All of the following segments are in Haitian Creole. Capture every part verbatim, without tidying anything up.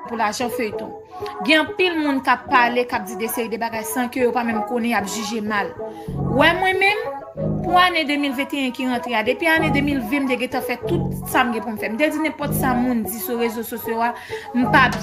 Pou lajan feyton. Gen anpil moun k ap pale, k ap di de seri de bagay san ke yo pa menm konnen, y ap jije mal. Wè mwen menm, pou ane de mil venteyen ki rantre a, depi ane de mil ven m te gentan fè tout sa m gen pou m fè. M te di nenpòt sa moun di sou rezo sosyo a, m p ap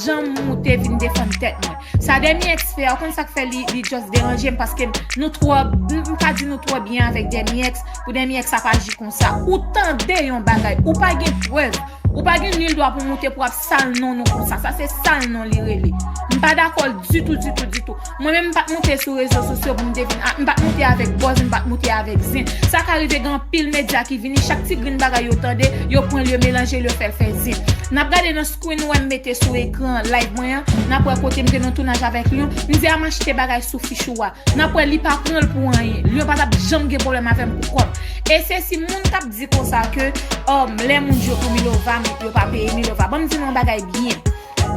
janm moute vin defann tèt mwen. Sa Demi X fè a, ou konn sa k fè li, li just deranje m, paske nou twò, m, m ka di nou twò byen avèk Demi X, pou Demi X ap aji konsa. Ou tande yon bagay, ou pa gen prèv, ou pa gen nil dwa pou moute pou ap sal non nou konsa. Sa se sal non li rele. M pa dakò l ditou, ditou, ditou. Mwen menm m pa t moute sou rezo sosyo pou m te vin, a, m pa t moute avèk buzz, m pa t moute avèk zen. Sa ka rive gen anpil medya ki vini, chak ti grenn bagay yo tande, yo pran l, yo melanje l, yo fè l fè zen. N ap gade nan screen ou wè m mete sou ekran live mwen an, n ap wè kote m te nan tounaj avèk Lion, m di a m achte bagay sou fich ou a. N ap wè li pa pran l pou anyen. Lion pa t ap janm gen pwoblèm avè m pou kòb. E se si moun k ap di konsa ke, um, lè moun jwe pou Milova, yo pa peye Milova. Ban m di nou yon bagay byen.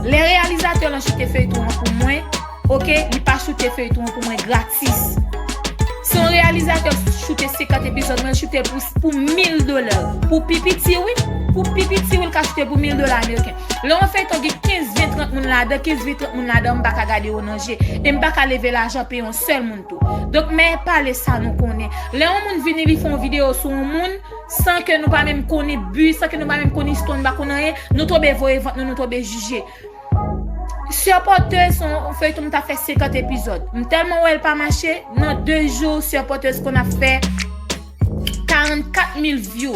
Lè reyalizatè lan choute feyton an pou mwen, oke, li pa choute feyton an pou mwen gratis. Si yon reyalizatè choute senkant epizòd, mwen choute l pou, pou mil dola. Pou pi piti, wi. Pou pi piti, wi, l ka choute pou mil dola ameriken. Lè yon feyton gen kenz, ven, trant moun ladan, kenz, ven, trant moun ladan, m pa ka gade yo nan je. E m pa ka leve lajan peye yon sèl moun tou. Donk, men pale sa nou konnen. Lè yon moun vini, li fè yon videyo sou yon moun, san ke nou pa menm konnen bi, san ke nou pa menm konnen istwa, nou pa konnen anyen, nou tonbe voye vant nou, nou tonbe jije. Sè Pòtèz, se yon feyton m ta fè senkant epizòd. M tèlman wè l pa mache, nan de jou, Sè Pòtèz konn ap fè karannkat mil view.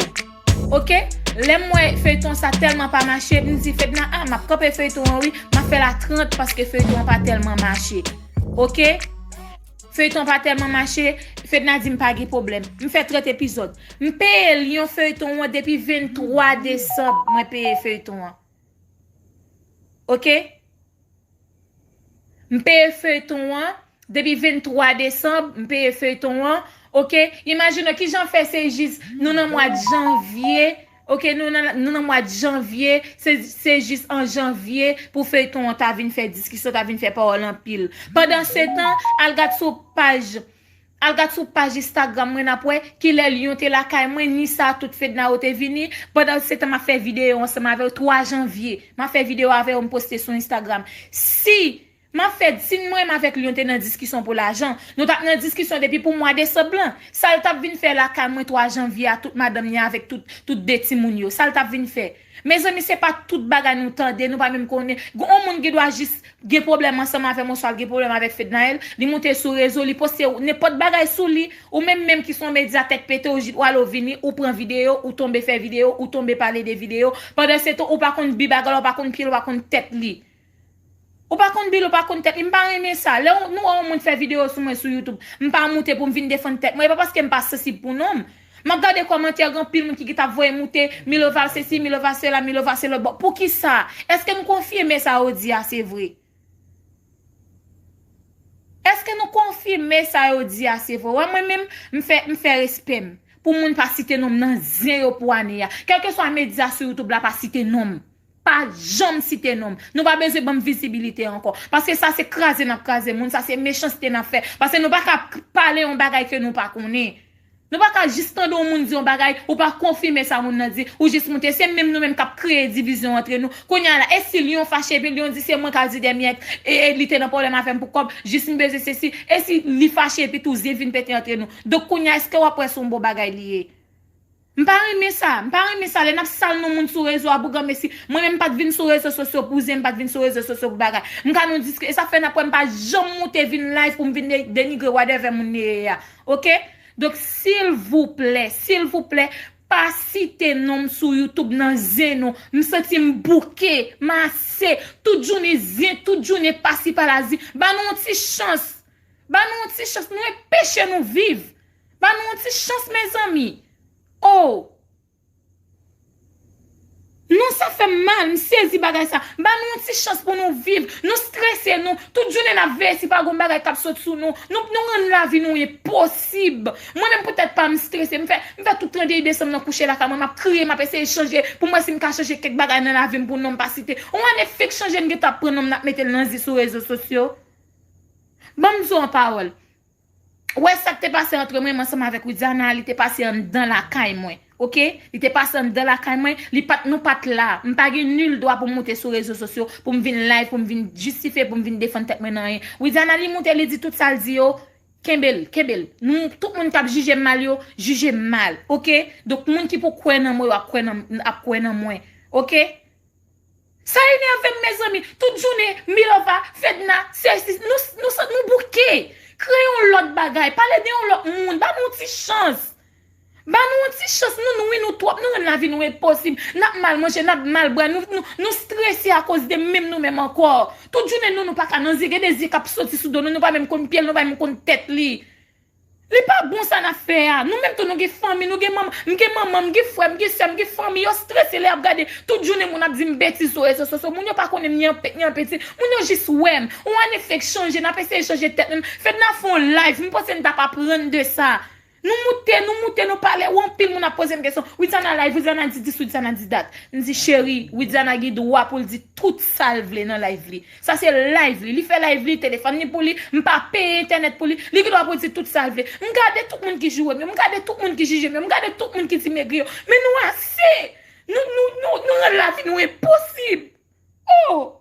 Oke? Lè m wè feyton sa tèlman pa mache, m di Fedna, a, m ap kanpe feyton an wi, m ap fè l a trant paske feyton an pa tèlman mache. Oke? Feyton an pa tèlman mache, Fedna di m pa gen pwoblèm. M fè trant epizòd. M peye Lion feyton an depi venntwa desanm, mwen peye feyton an. Oke? M peye feyton an. Depi venntwa desanm, m peye feyton an. Oke? Imajine w kijan fè se jis nou nan mwa janvye. Oke, nou nan, nou nan mwa janvye. Se, se jis an janvye pou feyton an ta vin fè diskisyon, ta vin fè pawòl anpil. Pandansetan, al gad sou paj Al gad sou paj Instagram mwen, n ap wè kilè Lion te lakay mwen, ni sa tout Fedna yo te vini. Pandansetan, m ap fè videyo ansanm avè yo. Twa janvye, m ap fè videyo avè yo, m poste sou Instagram. Si m ap fè, si mwen menm avèk Lion te nan diskisyon pou lajan, nou t ap nan diskisyon depi pou mwa desanm lan. Sa l t ap vin fè lakay mwen twa janvye a, tout madanm li avèk tout, tout de timoun yo? Sa l t ap vin fè? Mezanmi, se pa tout bagay nou tande, nou pa menm konnen. Gon moun gen dwa jis gen pwoblèm ansanm avè m, oswa l gen pwoblèm avèk Fednaelle, li moute sou rezo, li poste nenpòt bagay sou li, ou menm menm ki se yon medya tèt pete, ou jis, ou ale, ou vini, ou pran videyo, ou tonbe fè videyo, ou tonbe pale de videyo. Pandansetan, ou pa konn bi bagay la, ou pa konn pye l, ou pa konn tèt li. Ou pa konn bi l, ou pa konn tèt li. M pa renmen sa. Lè w, nou wè yon moun fè videyo sou mwen sou YouTube, m pa moute pou m vin defann tèt mwen. E pa paske m pa sansib pou nonm. M ap gade kòmantè, gen anpil moun ki, ki t ap voye moute, Milova sesi, Milova sela, Milova se lòt bò. Poukisa? Èske nou konfime sa yo di a se vre? Èske nou konfime sa yo di a se vre? Wè, mwen menm, m fè, m fè respè m pou moun pa site non m nan zen yo pou ane a. Kèlkeswa medya sou YouTube la, pa site non m. Pa janm site non m. Nou pa bezwen ban m vizibilite ankò. Paske sa se kraze n ap kraze moun, sa se mechanste n ap fè. Paske nou pa ka k-, pale yon bagay ke nou pa konnen. Nou pa ka jis tande yon moun di yon bagay, ou pa konfime sa moun nan di, ou jis moute. Se menm nou menm k ap kreye divizyon antre nou. Kounye a la, e si Lion fache, epi Lion di se mwen k al di Dèmyèt, e, e li te nan pwoblèm avè m pou kòb, jis m bezwen sesi. E si li fache, epi tou zen vin pete antre nou? Donk, kounye a, èske w ap wè se yon bon bagay li ye? M pa renmen sa, m pa renmen sa. Lè n ap sal non moun sou rezo a, boug an mesi. Mwen menm m pa t vin sou rezo sosyo pou zen, m pa t vin sou rezo sosyo pou bagay. M ka nan diske, e sa fè n ap wè m pa janm moute vin live pou m vin de-, denigre whatever moun li ye a. Oke? Donk, silvouplè, silvouplè, pa site non m sou YouTube nan zen nou. M santi m bouke, m ase. Tout jounen zen, tout jounen pasi pala zen. Ba nou yon ti chans. Ba nou yon ti chans. Nou enpeche nou viv. Ba nou yon ti chans, mezanmi. Oh! Non, sa fè m mal, m sezi bagay sa. Ba nou yon ti chans pou nou viv. Nou strese nou. Tout jounen n ap veye si pa gon bagay k ap sot sou nou. Nou, nou rann lavi nou enposib. Mwen menm pou tèt pa m, m strese. M fè, m fè tout trannde desanm nan kouche lakay mwen. M ap kriye, m ap eseye chanje. Pou m wè si m ka chanje kèk bagay nan lavi m pou non m pa site. Yon ane fik chanje, n gentan ap pran non m, n ap mete l nan zen sou rezo sosyo. Ban m di w yon pawòl. Ou wè sa k te pase antre mwen menm ansanm avèk Widiana, li te pase anndan lakay mwen. Oke? Li te pase anndan lakay mwen, li pa t, nou pa t la. M pa gen nil dwa pou m moute sou rezo sosyo, pou m vin live, pou m vin jistifye, pou m vin defann tèt mwen nan anyen. Widiana, li moute, li di tout sa l di yo, kenbe l, kenbe l. Nou, tout moun k ap jije m mal yo, jije m mal. Oke? Donk, moun ki pou kwè nan mwen yo ap kwè nan, ap kwè nan mwen. Oke? Sa enève m, mezanmi. Tout jounen, Milova, Fedna, Sesi, nou, nou, nou bouke. Kreye yon lòt bagay. Pale de yon lòt moun. Ba nou yon ti chans. Ba nou yon ti chans. Nou, nou, wi, nou twòp. Nou rann lavi nou enposib. N ap mal manje, n ap mal bwè. Nou, nou, nou strese akoz de menm nou menm ankò. Tout jounen, nou, nou pa ka nan zye. Gen de zye k ap soti sou do nou. Nou pa menm konn pye l, nou pa menm konn tèt li. Li pa bon sa n ap fè a. Nou menm tou nou gen fanmi, nou gen manman, m gen manman, m gen frè, m gen sè, m gen fanmi, yo strese lè y ap gade. Tout jounen moun ap di m betiz sou rezo sosyo. Moun yo pa konnen m ni anpet ni anpeti. Moun yo jis wè m. Yon ane fenk chanje, n ap eseye chanje tèt nou. Fedna fè yon live, m panse n t ap aprann de sa. Nou moute, nou moute, nou pale, ou anpil moun ap poze m kesyon. Widiana live, Widiana di dis, Widiana di dat. M di cheri, Widiana gen dwa pou l di tout sa l vle nan live li. Sa se live li. Li fè live li, telefòn li pou li. M pa peye entènèt pou li. Li gen dwa pou l di tout sa l vle. M gade tout moun ki joure m yo. M gade tout moun ki jije m yo. M gade tout moun ki di m egri yo. Men nou ase. Nou, nou, nou, nou rann lavi nou enposib. Oh!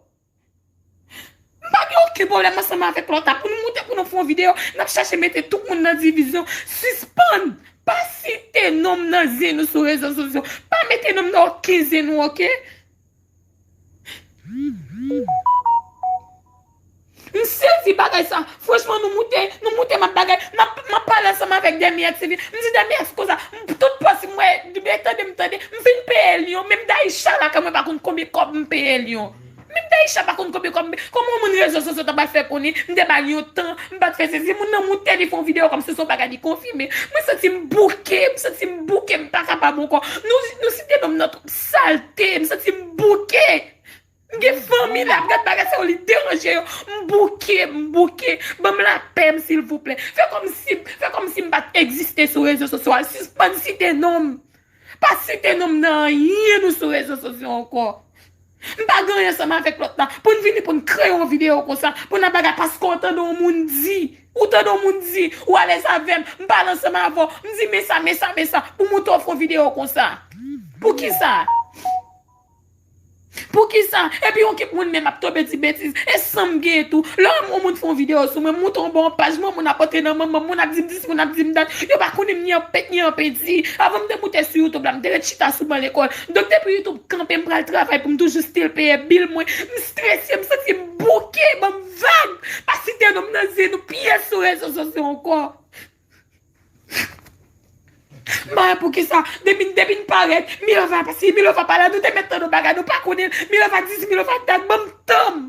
M pa gen okenn pwoblèm ansanm avèk lòt la. Pou nou moute, pou nou fè yon videyo, n ap chache mete tout moun nan divizyon. Sispann! Pa site non m nan zen nou sou rezo sosyo. Pa mete non m nan okenn zen nou, oke? M sezi bagay sa. Franchman, nou moute, nou moute, m ap bagay. M ap, m ap pale ansanm avèk Dèmiyè T V. M di Dèmiyè konsa, m, tout pòs m wè, tande m, tande. M fin peye l yon. Menm Daïcha la, kè mwen pa konn konbyen kòb m peye l yon. Menm Daïcha pa konn konbyen kòb m peye. Kòman yon moun rezo sosyo ta pral fè konnen? M te ba l yon tan, m pa t fè sezi. Moun nan moute, li fè yon videyo kòmsi se yon bagay li konfime. Mwen santi m bouke, m santi m bouke, m pa kapab ankò. Nou, nou site non m nan twòp salte, m santi m bouke. M gen fanmi la, m gad bagay sa yo, li deranje yo. M bouke, m bouke. Ban m lapè m, silvouplè. Fè kòmsi, fè kòmsi m pa t egziste sou rezo sosyo a. Sispann site non m. Pa site non m nan anyen nou sou rezo sosyo ankò. M pa gen anyen ansanm avèk lòt la. Pou n vini, pou n kreye yon videyo konsa, pou n ap bagay paske w tande yon moun di. Ou tande yon moun di, ou alèz avè m, m pale ansanm avè w, m di men sa, men sa, men sa, pou moute w fè yon videyo konsa. Poukisa? Poukisa? Epi yon kip moun menm ap tonbe di betiz. E san m genyen tou. Lè yon moun fè yon videyo sou mwen, m moute yon bò yon paj, mwen moun ap antre nan manman m, moun ap di m dis, moun ap di m dat. Yo pa konnen m ni anpet, ni anpenti. Avan m te moute sou YouTube la, m te ret chita sou ban lekòl. Donk depi YouTube kanpe, m pral travay pou m toujou still peye bil mwen. M strese, m santi m bouke, ban m vag. Pa site non m nan zen nou pyès sou rezo sosyo ankò. M pa wè poukisa. Depi, depi n parèt, Milova pase, Milova pa la, nou te mèt tande yon bagay, nou pa konnen l. Milova dis, Milova dat, ban m tan m.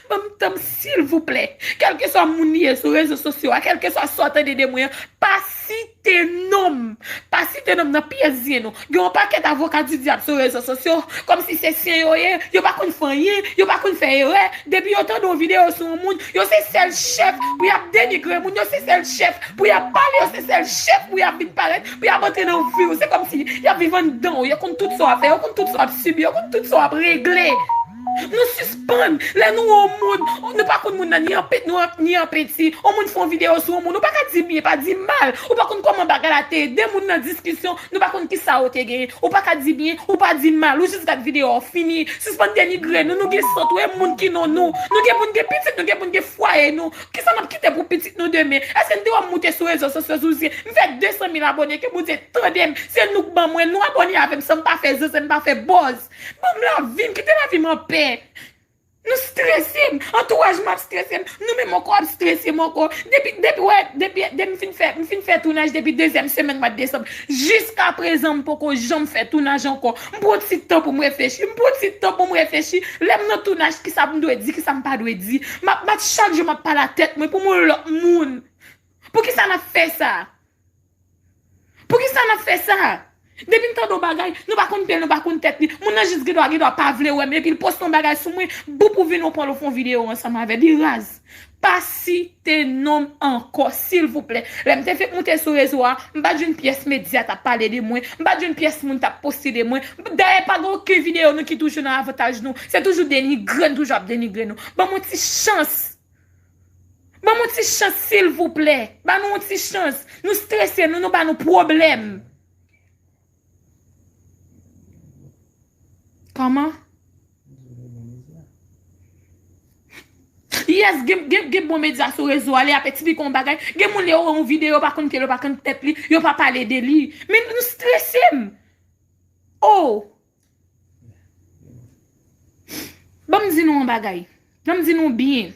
Ban m tan m, silvouplè. Kèlkeswa moun li ye sou rezo sosyo a, kèlkeswa sa w tande de mwen an, pa site non m. Pa site non m nan pyès zen nou. Gen yon pakèt avoka didyab sou rezo sosyo, kòmsi se sen yo ye, yo pa konn fè anyen, yo pa konn fè erè. Depi yo tande yon videyo sou yon moun, yo se sèl chèf pou y ap denigre moun, yo se sèl chèf pou y ap pale, yo se sèl chèf pou y ap vin parèt, pou y ap antre nan vi w. Se kòmsi y ap viv anndan w, yo konn tout sa w ap fè, yo konn tout sa w ap sibi, yo konn tout sa w ap regle. Nou sispann, lè nou wè yon moun, nou pa konn moun nan ni an peti, ni an peti. Yon moun fè yon videyo sou yon moun, ou pa ka di byen, pa di mal. Ou pa konn kòman bagay la te ye. De moun nan diskisyon, nou pa konn kisa yo te genyen. Ou pa ka di byen, ou pa di mal. Ou jis gad videyo a, w fini. Sispann denigre nou, nou gen sant, wi, moun ki non nou. Nou gen moun gen pitit, nou gen moun gen fwaye nou. Kisa n ap kite pou pitit nou demen? Èske n te wè m moute sou rezo sosyo sou zen? M fè de san mil abòne, ke Bondye tande m. Se nou k ban mwen, nou abòne avè m san m pa fè zen, san m pa fè buzz. Ban m lavi m, kite lavi m anpè. Nou strese m, antouraj mwen ap strese m, nou menm ankò ap strese m ankò. Depi, depi, wè, depi, depi m fin fè, m fin fè tounaj depi dezyèm semèn mwa desanm. Jiskaprezan, m poko janm fè tounaj ankò. M pran ti tan pou m reflechi, m pran ti tan pou m reflechi. Lè m nan tounaj, kisa m dwe di, kisa m pa dwe di. M ap bat chak jou, m ap pale a tèt mwen pou m yon lòt moun. Poukisa n ap fè sa? Poukisa n ap fè sa? Depi n tande yon bagay, nou pa konn pye l, nou pa konn tèt li. Moun nan jis gen dwa, gen dwa pa vle wè m, epi l poste yon bagay sou mwen, boup ou vin ou pran l ou fè yon videyo ansanm avè l, li raz. Pa site non m ankò, silvouplè. Lè m te fenk moute sou rezo a, m pa t jwenn pyès medya t ap pale de mwen, m pa t jwenn pyès moun t ap poste de mwen. Dayè, pa gen okenn videyo nou ki toujou nan avantaj nou. Se toujou denigre, n toujou ap denigre nou. Ban m yon ti chans. Ban m yon ti chans, silvouplè. Ban nou yon ti chans. Nou strese nou, nou ba nou pwoblèm. Kòman? Yes, gen, gen, gen bon medya sou rezo a, li ap eksplike yon bagay. Gen moun li wè yon videyo, yo pa konn kè l, yo pa konn tèt li, yo pa pale de li. Men nou strese m. Oh! Ban m di nou yon bagay. Ban m di nou byen.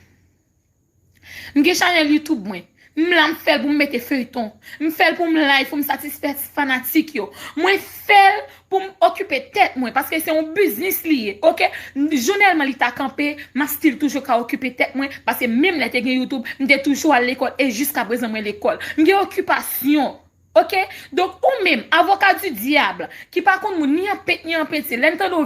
M gen chanèl YouTube mwen. M la m fè l pou m mete feyton. M fè l pou m live, pou m satisfè fanatik yo. Mwen fè l pou m okipe tèt mwen, paske se yon biznis li ye, oke? Jounèlman li ta kanpe, m ap still toujou ka okipe tèt mwen, paske menm lè te gen YouTube, m te toujou al lekòl, e jiskaprezan mwen lekòl. M gen okipasyon, oke? Donk, ou menm, avoka di dyab, ki pa konn moun ni an pent, ni an penti, lè n tande w